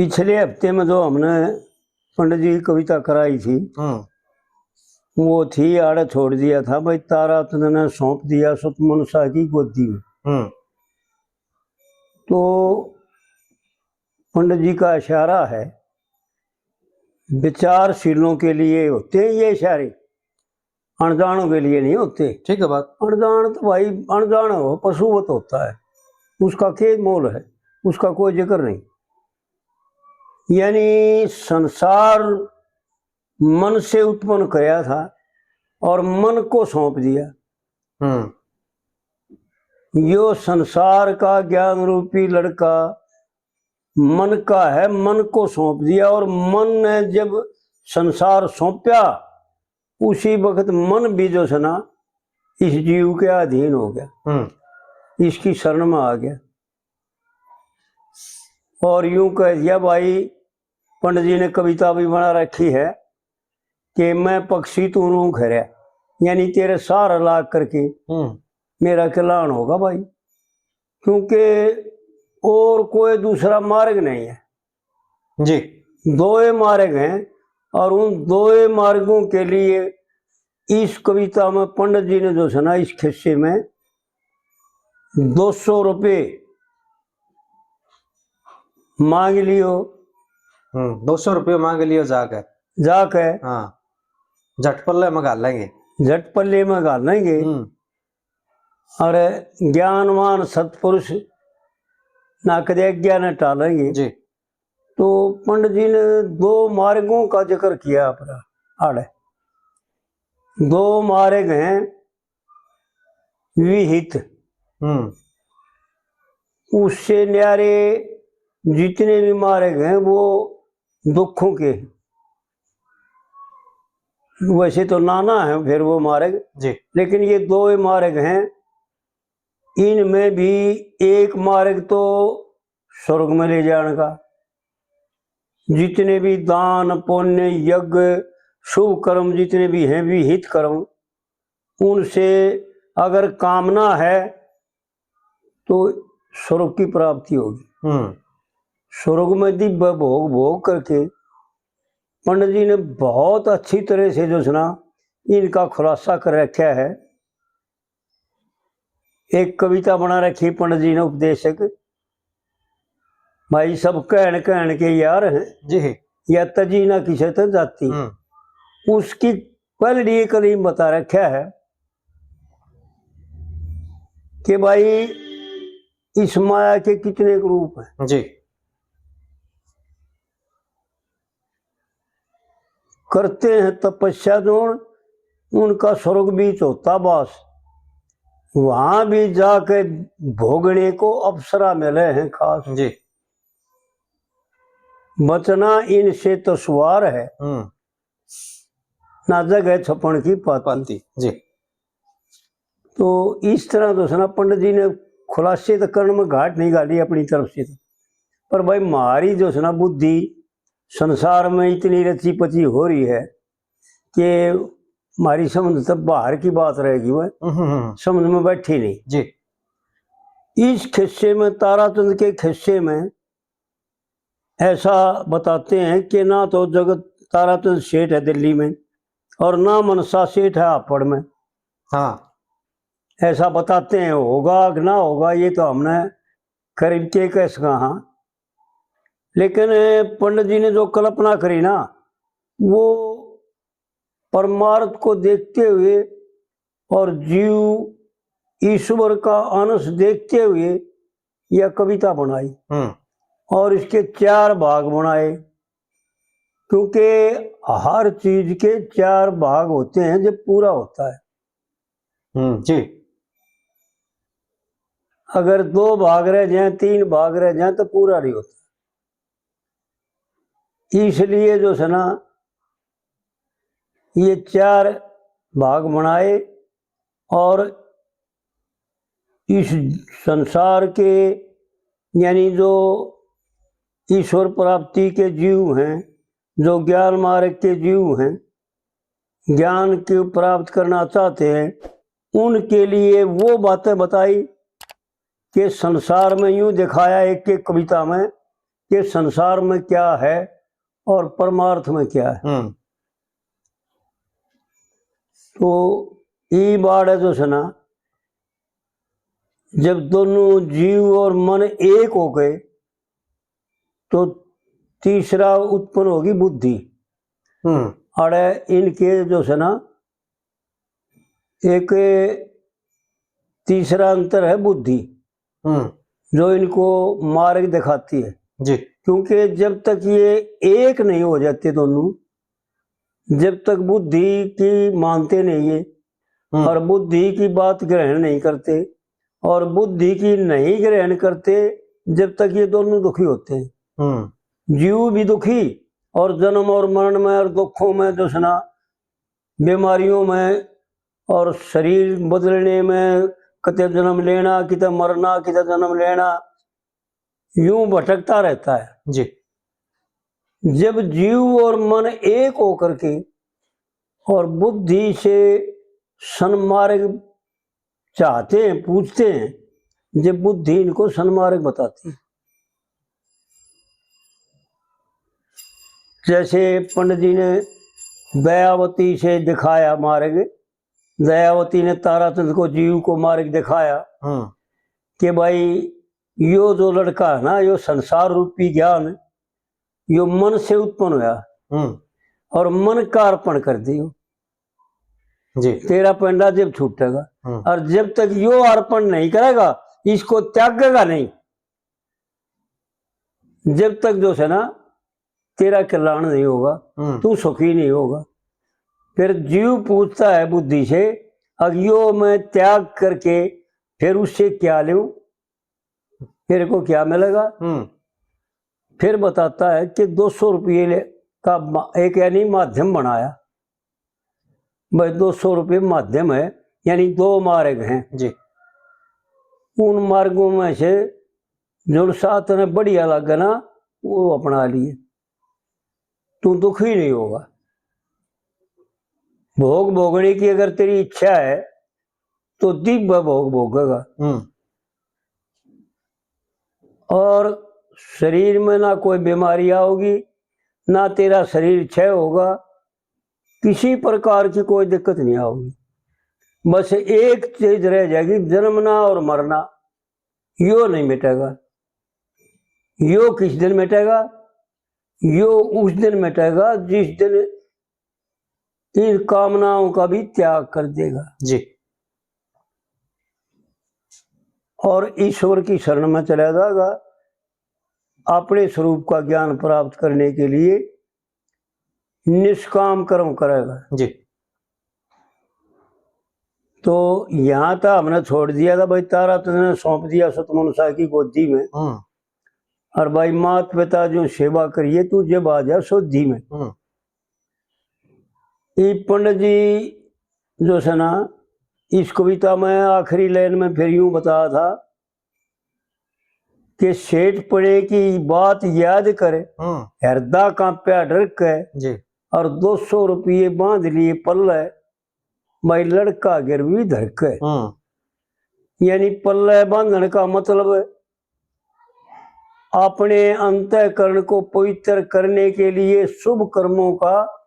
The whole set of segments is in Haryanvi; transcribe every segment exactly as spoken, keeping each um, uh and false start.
पिछले हफ्ते में जो हमने पंडित जी की कविता कराई थी, हम्म। वो थी आड़े छोड़ दिया था भाई, तारा तंद ने सौंप दिया सत मनसा की गोदी में। हम्म। तो पंडित जी का इशारा है, विचारशीलों के लिए होते हैं ये इशारे, अनजानों के लिए नहीं होते। ठीक है बात। अनजान तो भाई, अनजान हो, पशुवत होता है, उसका के मोल है, उसका कोई जिक्र नहीं। यानी संसार मन से उत्पन्न करया था और मन को सौंप दिया। हम्म। यो संसार का ज्ञान रूपी लड़का मन का है, मन को सौंप दिया, और मन ने जब संसार सौंपया, उसी वक्त मन भी जो है ना, इस जीव के अधीन हो गया, हम्म। इसकी शरण में आ गया। और यूं कह दिया भाई, पंडित जी ने कविता भी बना रखी है कि मैं पक्षी तू रूंख रहा, यानी तेरे सार लाग करके हम्म। मेरा कल्याण होगा भाई, क्योंकि और कोई दूसरा मार्ग नहीं है। जी। दोए मार्ग हैं, और उन दोए मार्गों के लिए इस कविता में पंडित जी ने जो है ना, इस खिस्से में दो सौ रुपये मांग लियो। हम्म, दो सौ रुपये मांग लियो जाके। जाके। हाँ, झट पल्ले में घाल लेंगे। झट पल्ले में घाल लेंगे। हम्म। और ज्ञानवान सत्पुरुष ना कदे आज्ञा ने टालेंगे। जी। तो पंडित जी ने दो मार्गों का जिक्र किया अपना आड़े। दो मार्ग हैं विहित। हम्म। उससे न्यारे जितने भी मार्ग हैं वो दुखों के। वैसे तो नाना है फिर वो मार्ग, जी। लेकिन ये दो मार्ग हैं, इनमें भी एक मार्ग तो स्वर्ग में ले जाने का। जितने भी दान, पुण्य, यज्ञ, शुभ कर्म जितने भी हैं, विहित कर्म, उनसे अगर कामना है तो स्वर्ग की प्राप्ति होगी। हम्म। स्वर्ग में दिव्य भोग भोग करके पंडित जी ने बहुत अच्छी तरह से जो है ना, इनका खुलासा कर रखा है। एक कविता बना रखी पंडित जी ने, उपदेशक, भाई सब कहन कहन के यार हैं, जी। या तजी ना किसे तो जाती। हम्म। उसकी पहली कलीम बता रखा है कि भाई इस माया के कितने रूप हैं। जी। करते हैं तपस्या जोन, उनका स्वर्ग बीच होता बास। वहां भी जाके भोगने को अप्सरा मिले हैं खास। जी। बचना इनसे तो सुवार है, हम्म। ना जगह छपण की पाती। पाती, जी। तो इस तरह जो है ना, पंडित जी ने खुलासे तो करण में घाट नहीं घाली अपनी तरफ से तो, पर भाई, म्हारी जो है ना बुद्धि संसार में इतनी रची पची हो रही है कि म्हारी समझ तो बाहर की बात रहेगी, वह हम्म, हम्म, हम्म। समझ में बैठी नहीं। जी। इस खिस्से में, ताराचंद के खिस्से में, ऐसा बताते हैं कि ना तो जगत ताराचंद सेठ है दिल्ली में और ना मनसा सेठ है हापड़ में। हाँ। ऐसा बताते हैं, होगा कि ना होगा, ये तो हमने करीब के कह सका। हाँ, लेकिन पंडित जी ने जो कल्पना करी ना, वो परमार्थ को देखते हुए और जीव ईश्वर का अंश देखते हुए यह कविता बनाई। हम्म। और इसके चार भाग बनाए, क्योंकि हर चीज के चार भाग होते हैं जब पूरा होता है। हम्म, जी। अगर दो भाग रह जाएं, तीन भाग रह जाएं, तो पूरा नहीं होता। इसलिए जो है ना, ये चार भाग बनाए और इस संसार के, यानी जो ईश्वर प्राप्ति के जीव हैं, जो ज्ञान मार्ग के जीव हैं, ज्ञान के प्राप्त करना चाहते हैं, उनके लिए वो बातें बताई कि संसार में यूं दिखाया एक एक कविता में कि संसार में क्या है और परमार्थ में क्या है। हम्म। तो ई बाड़ है जो सै ना, जब दोनों जीव और मन एक हो गए, तो तीसरा उत्पन्न होगी बुद्धि। हम्म। अड़े इनके जो सै ना, एक तीसरा अंतर है बुद्धि, हम्म। जो इनको मार्ग दिखाती है। जी। क्योंकि जब तक ये एक नहीं हो जाते दोनों, जब तक बुद्धि की मानते नहीं है, हम्म। और बुद्धि की बात ग्रहण नहीं करते, और बुद्धि की नहीं ग्रहण करते, जब तक ये दोनों दुखी होते हैं। हम्म। जीव भी दुखी, और जन्म और मरण में और दुखों में जो सै ना, बीमारियों में और शरीर बदलने में, किते जन्म लेना, किते मरना, किते जन्म लेना, यूं भटकता रहता है। जी। जब जीव और मन एक होकर के और बुद्धि से सन्मार्ग चाहते हैं, पूछते हैं, जब बुद्धि इनको सन्मार्ग बताती है। जैसे पंडित जी ने दयावती से दिखाया मार्ग, दयावती ने ताराचंद को, जीव को मार्ग दिखाया हम्म। कि भाई, यो जो लड़का है ना, यो संसार रूपी ज्ञान, यो मन से उत्पन्न होया हम्म। और मन का अर्पण कर दियो। जी। तेरा पेंडा जब छूटेगा, हम्म। और जब तक यो अर्पण नहीं करेगा, इसको त्यागेगा नहीं, जब तक जो सै ना, तेरा कल्याण नहीं होगा, हम्म। तू सुखी नहीं होगा। फिर जीव पूछता है बुद्धि से, "अब यो मैं त्याग करके फिर उससे क्या लूं? मेरे को क्या मिलेगा?" हम्म। फिर बताता है कि दो सौ रुपये ले-, का मा-, एक यानी माध्यम बनाया। भाई, दो सौ रुपये माध्यम है, यानी दो मार्ग हैं। जी। उन मार्गों में से जो सा तने बढ़िया लगे ना, वो अपना लिए, तू दुखी नहीं होगा। भोग भोगने की अगर तेरी इच्छा है, तो दिव्य भोग भोगेगा। हम्म। और शरीर में ना कोई बीमारी आओगी, ना तेरा शरीर क्षय होगा, किसी प्रकार की कोई दिक्कत नहीं आओगी। बस एक चीज रह जाएगी, जन्मना और मरना, यो नहीं मिटेगा। यो किस दिन मिटेगा? यो उस दिन मिटेगा जिस दिन इन कामनाओं का भी त्याग कर देगा। जी। और ईश्वर की शरण में चला जाएगा। अपने स्वरूप का ज्ञान प्राप्त करने के लिए निष्काम कर्म करेगा। जी। तो यहाँ तो हमने छोड़ दिया था भाई, तारा तुझने सौंप दिया सतमनुषा की गोदी में। हम्म। और भाई, मात पिता जो सेवा करिए, तू जब आ जा सोधी में। हम्म। ई पंडित जी जो सै ना, इस कविता में आखिरी लाइन में फिर यूं बताया था कि सेठ पड़े की बात याद कर, हम्म। हरदा कांप्या डर के, जी। और दो सौ रुपये बांध लिए पल्ले, भाई लड़का गिरवी धर के। हम्म। यानी पल्ले बांधने का मतलब अपने अंतःकरण को पवित्र करने के लिए शुभ कर्मों का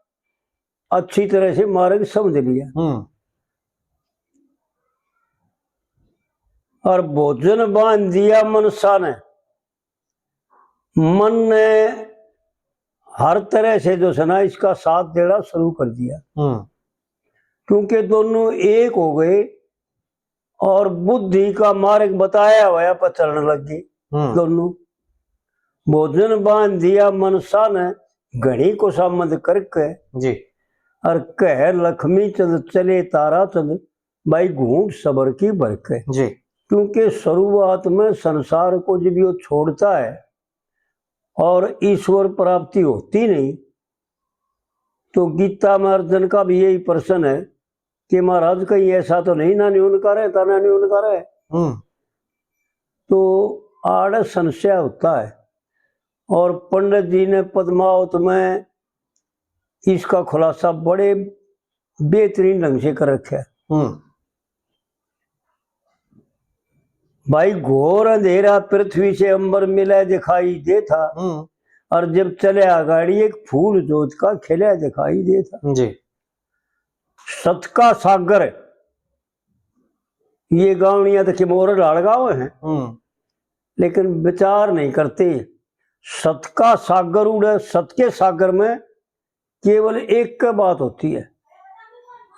अच्छी तरह से मार्ग समझ लिया। हम्म। और भोजन बांध दिया मनसा ने, मन ने हर तरह से जो सै ना इसका साथ देना शुरू कर दिया। हम्म। क्योंकि दोनों एक हो गए और बुद्धि का मार्ग बताया होया पर चलने लग गए। हम्म। दोनों भोजन बांध दिया मनसा ने, घणी खुशामद करके। जी। और कह लक्ष्मी चंद चले तारा चंद, भाई घूंट सबर की भर के। जी। क्योंकि शुरुआत में संसार को जब यो छोड़ता है और ईश्वर प्राप्ति होती नहीं, तो गीता में अर्जुन का भी यही प्रश्न है कि महाराज, कहीं ऐसा तो नहीं ना न्यून करे, तना न्यून करे। हम्म। तो आड़ संशय होता है। और पंडित जी ने पद्मावत में इसका खुलासा बड़े बेहतरीन ढंग से कर रखा है। हम्म। भाई, घोर अंधेरा पृथ्वी से अंबर मिला दिखाई दे था। हम्म। और जब चले आगाड़ी, एक फूल जोत का खिला दिखाई दे था। जी। सत का सागर, ये गावणिया तो किमोर ढाल गावे हैं, हम्म। लेकिन विचार नहीं करते। सत का सागर उड़े, सत के सागर में केवल एक के बात होती है,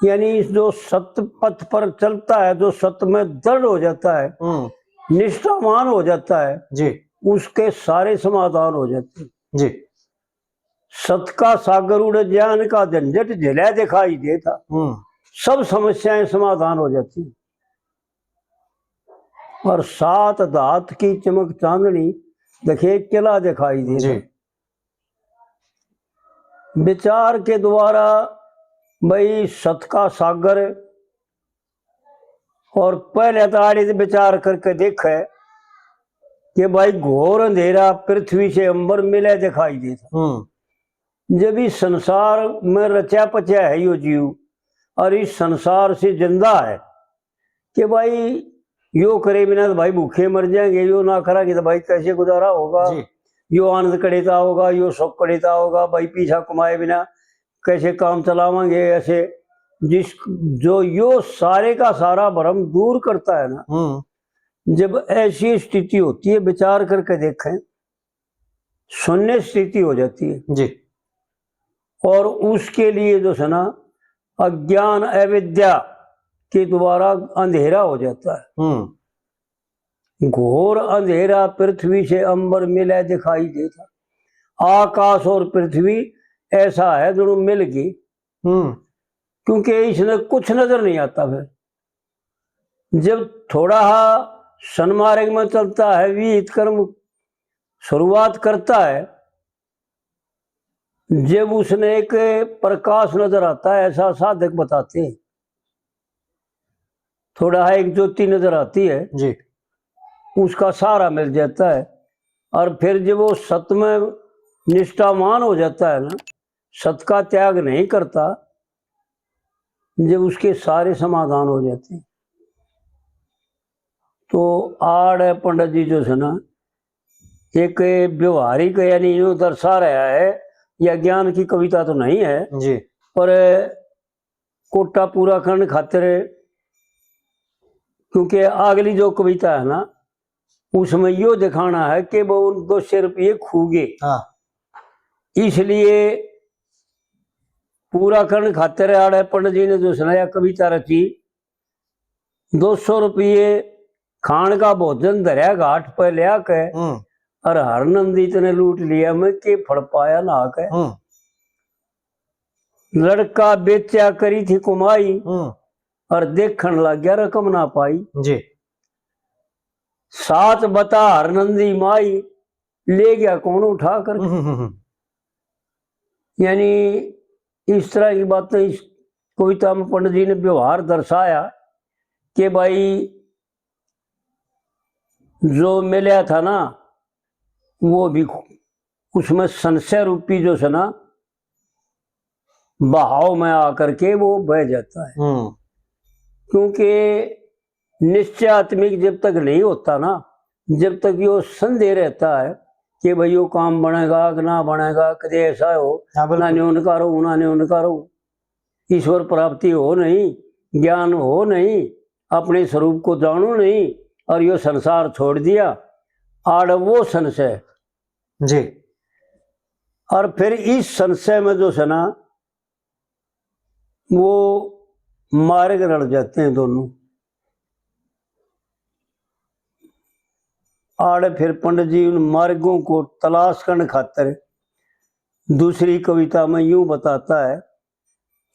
यानी जो सत पथ पर चलता है, जो सत में दृढ़ हो जाता है, हम्म। निष्ठावान हो जाता है, जी। उसके सारे समाधान हो जाते हैं। जी। सत का सागर उड़े, ज्ञान का झंझट झिला दिखाई देता, हम्म। सब समस्याएं समाधान हो जाती। और सात धात की चमक चांदनी, देखे, किला दिखाई देता। जी। विचार के द्वारा भाई सत का सागर, और पहले तो आड़े से विचार करके देखे कि भाई घोर अंधेरा पृथ्वी से अंबर मिले दिखाई देता। हम्म। जब इस संसार में रचा पचा है यो जीव, और इस संसार से जिंदा है, कि भाई यो करे बिना तो भाई भूखे मर जाएंगे, यो ना करांगे तो भाई कैसे गुजारा होगा, जी। यो आनंद कड़ेता होगा, यो सुख कड़ेता होगा, भाई पीछा कमाए बिना कैसे काम चलावांगे। ऐसे जिस, जो यो सारे का सारा भ्रम दूर करता है ना, हम्म। जब ऐसी स्थिति होती है, विचार करके देखें, शून्य स्थिति हो जाती है। जी। और उसके लिए जो है ना, अज्ञान, अविद्या के द्वारा अंधेरा हो जाता है। हम्म। घोर अंधेरा पृथ्वी से अंबर मिले दिखाई देता। आकाश और पृथ्वी ऐसा है जो मिल गई। हम्म। क्योंकि इसमें कुछ नजर नहीं आता। फिर जब थोड़ा हा सन्मार्ग में चलता है, विहित कर्म शुरुआत करता है, जब उसने एक प्रकाश नजर आता है, ऐसा साधक बताते हैं, थोड़ा हा एक ज्योति नजर आती है, जी। उसका सहारा मिल जाता है। और फिर जब वो सत में निष्ठावान हो जाता है ना, सत का त्याग नहीं करता, जब उसके सारे समाधान हो जाते हैं। तो आड़ पंडित जी जो है ना, एक व्यवहारिक, यानी यूं दर्शा रहा है, या ज्ञान की कविता तो नहीं है, जी। पर कोटा पूरा करने खातिर, क्योंकि अगली जो कविता है ना, उसमें यो दिखाना है कि वो उन दो सौ रुपये खू गए। हाँ। इसलिए पूरा करने खातिर आड़े पंडित जी ने जो सुनाया कविता रची, दो सौ रुपये खान का भोजन धरया घाट पे लिया के, हम्म। और हरनंदी तने लूट लिया, मैं के फल पाया नहा के। हम्म। लड़का बेचा करी थी कमाई, हम्म। और देखण लग गया रकम ना पाई। जी। साच बता हरनंदी माई, ले गया कौन उठा कर। हम्म, हम्म, हम्म। यानी इस तरह की बातें इस कविता में पंडित जी ने व्यवहार दर्शाया कि भाई जो मिला था ना, वो भी उसमें संशय रूपी जो है ना, बहाव में आकर के वो बह जाता है। हम्म। क्योंकि निश्चयात्मिक जब तक नहीं होता ना, जब तक यो संदेह रहता है कि भाई यो काम बनेगा कि ना बनेगा, कदे ऐसा हो, हाँ, बिल्कुल। ना न्यों नकारो, ना न्यों नकारो, ईश्वर प्राप्ति हो नहीं, ज्ञान हो नहीं, अपने स्वरूप को जानो नहीं, और यो संसार छोड़ दिया, आड़ वो संशय। जी। और फिर इस संशय में जो है ना, वो मार्ग रल जाते हैं दोनों। आड़े फिर पंडित जी उन मार्गों को तलाश करने खातर दूसरी कविता में यूं बताता है,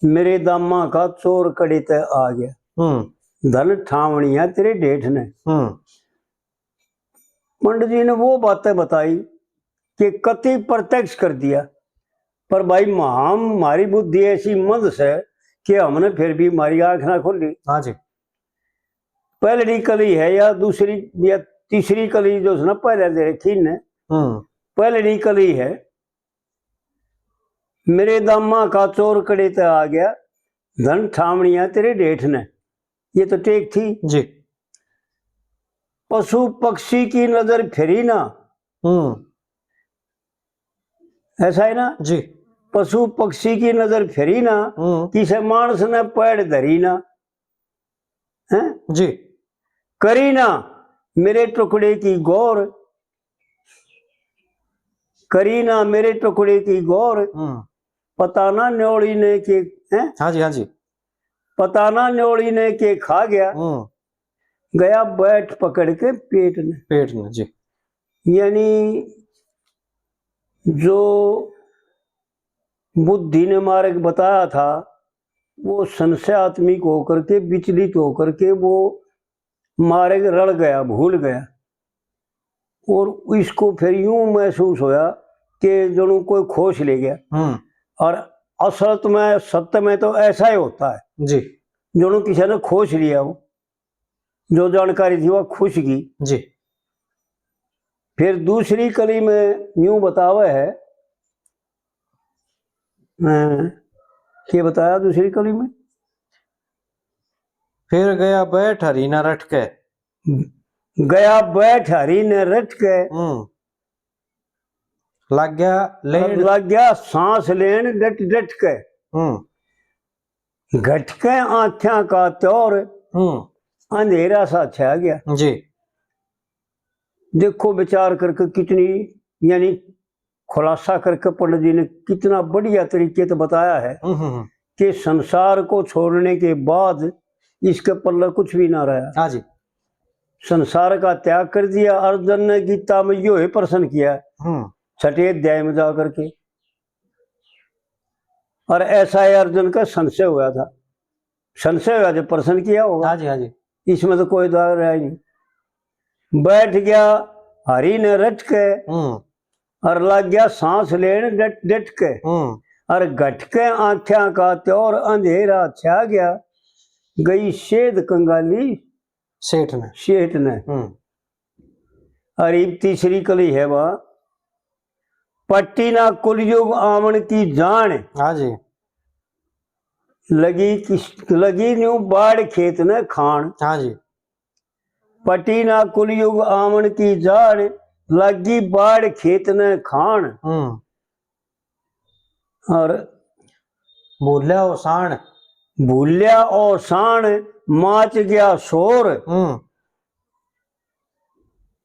मेरे दामा का चोर कड़े तै आ गया, हम्म। धन ठावणिया तेरे डेठ ने। हम्म। पंडित जी ने वो बातें बताई कि कति प्रत्यक्ष कर दिया, पर भाई, हम, हमारी बुद्धि ऐसी मंद से कि हमने फिर भी हमारी आंख ना खोली। हाँ जी। पहली कली है या दूसरी या तीसरी कली जो उसने पहले दे रखी ने, हम्म। पहली कली है, मेरे दामा का चोर कड़े तै आ गया, धन ठावणिया तेरे डेठ ने। ये तो टेक थी। जी। पशु पक्षी की नजर फेरी ना। हम्म। ऐसा है ना? जी। पशु पक्षी की नजर फेरी ना, हम्म। किसे मानस ने पैड़ धरी ना। हैं? जी। करी ना मेरे टुकड़े की गौर, करी ना मेरे टुकड़े की गौर। हम्म। पता ना न्योली ने के, हैं? हाँ जी, हाँ जी। पता ना न्योली ने के खा गया। हम्म। गया बैठ पकड़ के पेट ने। पेट ने, जी। यानी जो बुद्धि ने मार्ग बताया था, वो संशयात्मिक होकर के, विचलित होकर के वो मार्ग रल गया, भूल गया। और इसको फिर यूं महसूस होया कि जणु कोई खोस ले गया। हम्म। और असल में, सत्य में तो ऐसा ही होता है। जी। जणु किसी ने खोस लिया हो, जो जानकारी थी वो खोस गई। जी। फिर दूसरी कली में यूं बतावे है, अ, के बताया दूसरी कली में? फिर गया बैठ हरी ना रट के। गया बैठ हरी ने रट के। हम्म। लाग गया लेन। लाग गया सांस लेन डट डट के। हम्म। घट के आँख्यां का तौर हम्म। अंधेरा सा छा गया। जी। देखो विचार करके कितनी, यानी खुलासा करके पंडित जी ने कितना बढ़िया तरीके से बताया है हम्म, हम्म, हम्म। कि संसार को छोड़ने के बाद इसके पल्ले कुछ भी ना रहा। हाँ जी। संसार का त्याग कर दिया। अर्जुन ने गीता में यो ही प्रश्न किया, हम्म। छठे अध्याय में जा करके। और ऐसा ही अर्जुन का संशय हुआ था, संशय हुआ जब प्रश्न किया होगा। हाँ जी, हाँ जी। इसमें तो कोई दो राय नहीं। बैठ गया हरी ने रट के, हम्म। और लग गया सांस लेन डट डट के, हम्म। और घट के आँख्यां का त्योर अंधेरा छा गया, गई सेध कंगाली सेठ ने। सेठ ने। हम्म। और इब तीसरी कली है वा, पट्टी ना कुलयुग आवन की जान। हाँ जी। लगी किस, लगी न्यू बाढ़ खेत ने खान। हाँ जी। पट्टी ना कुलयुग आवन की जान, लगी बाढ़ खेत ने खान। हम्म। और भूल्या ओसाण। भूल्या ओसाण, माच गया शोर। हम्म।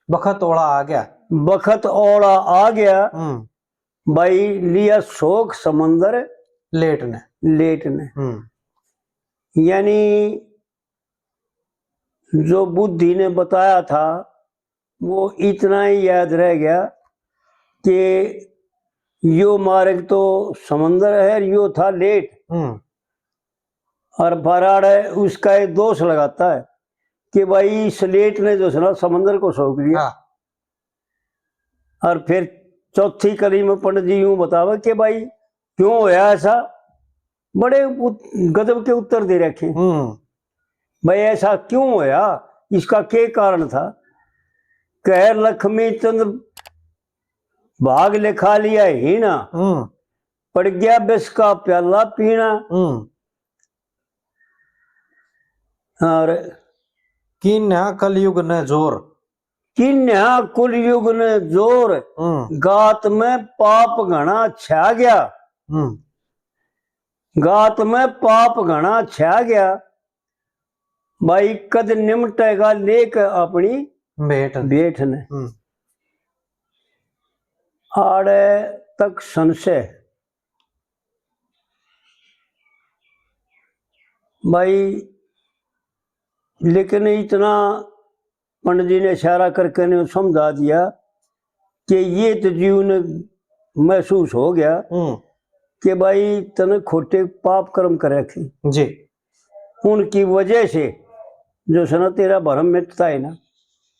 बखत ओला आ गया। बखत ओला आ गया। हम्म। भाई लिया शोक समंदर लेट ने। लेट ने। हम्म। यानी जो बुद्धि ने बताया था, वो इतना ही याद रह गया कि यो मार्ग तो समंदर है, यो था लेट। हम्म। और फराड़ है, उसका ये दोष लगाता है कि भाई इस लेट ने जो है ना समंदर को सोख लिया। हाँ। और फिर चौथी कली में पंडित जी यूं बतावे कि भाई क्यों होया ऐसा, बड़े उत-, गजब के उत्तर दे रखे। हम्म। भाई ऐसा क्यों होया, इसका के कारण था? कह लक्ष्मी चंद भाग लिखा लिया हीना, हम्म। पड़ गया विष का प्याला पीना। हम्म। और किन्या कलयुग ने जोर। किन्या कलयुग ने जोर, हम्म। गात में पाप घना छा गया। हम्म। गात में पाप घना छा गया। भाई कद निमटेगा लेके अपनी भेंट। भेंट ने। हम्म। आड़े तक संशय। भाई, लेकिन इतना पंडित जी ने इशारा करके ने समझा दिया कि ये तो जीव ने महसूस हो गया हम्म। कि भाई तने खोटे पाप कर्म कर रखे। जी। उनकी वजह से जो है ना तेरा भरम मिटता है ना।